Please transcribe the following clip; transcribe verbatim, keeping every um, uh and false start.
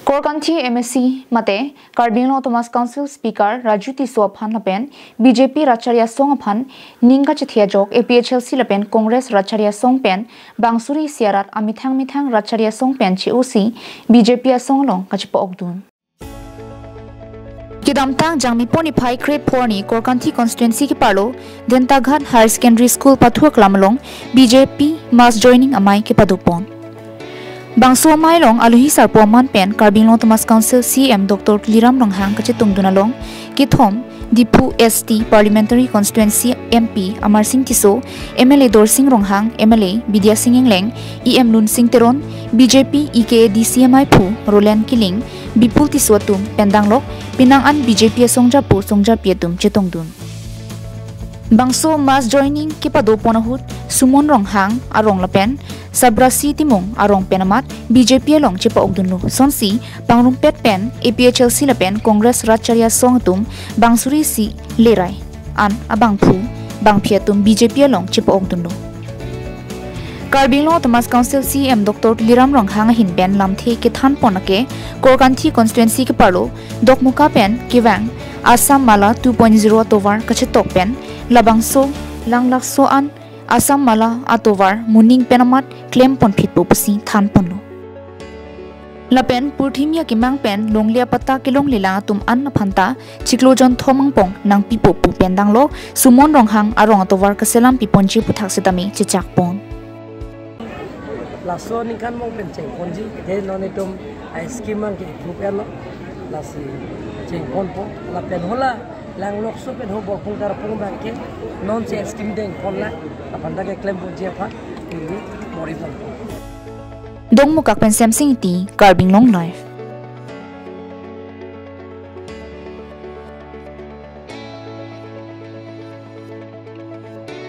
Korkanthi M A C mate Karbi Anglong Autonomous Council Speaker Raju Tisso aphan lapen B J P Rat Chari Asong aphan ning kachethe ajok A P H L C lapen Congress Rat Chari Asong pen bang suri isi arat amethang methang Rat Chari Asong pen che-osi B J P asong along kachepa-okdun. Kedamtang Jangmi pon iphai kre phor ni Korkanthi constituency keparlo Dentaghat Higher Secondary School pathu aklam along B J P mass joining amei kepadopon. Bangso amei along alohi sarpo aman pen Karbi Anglong Autonomous Council C E M Doctor Tuliram Ronghang kachetongdun along kethom Diphu S T Parliamentary Constituency M P Amarsing Tisso, M L A Dorsing Ronghang, M L A Bidya Sing Engleng, E M Lunsing Teron, B J P E K A D C amei aphu Roland Killing, Bipul Tisso atum pen danglok penang an B J P asong japo songjapi atum chetongdun. Bangso mass joining kepadopon ahut Sumon Ronghang arong lapen Sabrasi Timung arong pen amat B J P along chepa-okdunlo. Sonsi pangrumpet pen A P H L C lapen Congress Rat Chari Asong atum bang suri isi lerai an abangphu bangphi atum B J P along chepa-okdunlo. Karbi Anglong Autonomous Council C E M Doctor Tuliram Ronghang ahin pen lamthe kethanpon lake Korkanthi constituency keparlo Dokmoka pen kevang Assam Mala two point zero atovar kachetok pen labangso langlakso an Assam Mala atovar moning pen amat klemponphitpo pusi thanponlo. Lapen purthimya kemang pen longle apatta kelonglelang atum an aphanta chiklo jonthom angpong nangpipo pu pen danglok Sumon Ronghang arong atovar kaselam piponji aputhak setame chechakpon. Laso aningkan mong pen chengponji, de non itum a scheme ang ke approve lo, lasi chengponpo, lapen hala langlokso pen ho Borpung Tarpung abang ke non che scheme dengponlang, aphanta keklemponji aphan, pini mori ponpo. Dokmoka pen Semsing Ingti, Karbi Anglong Live.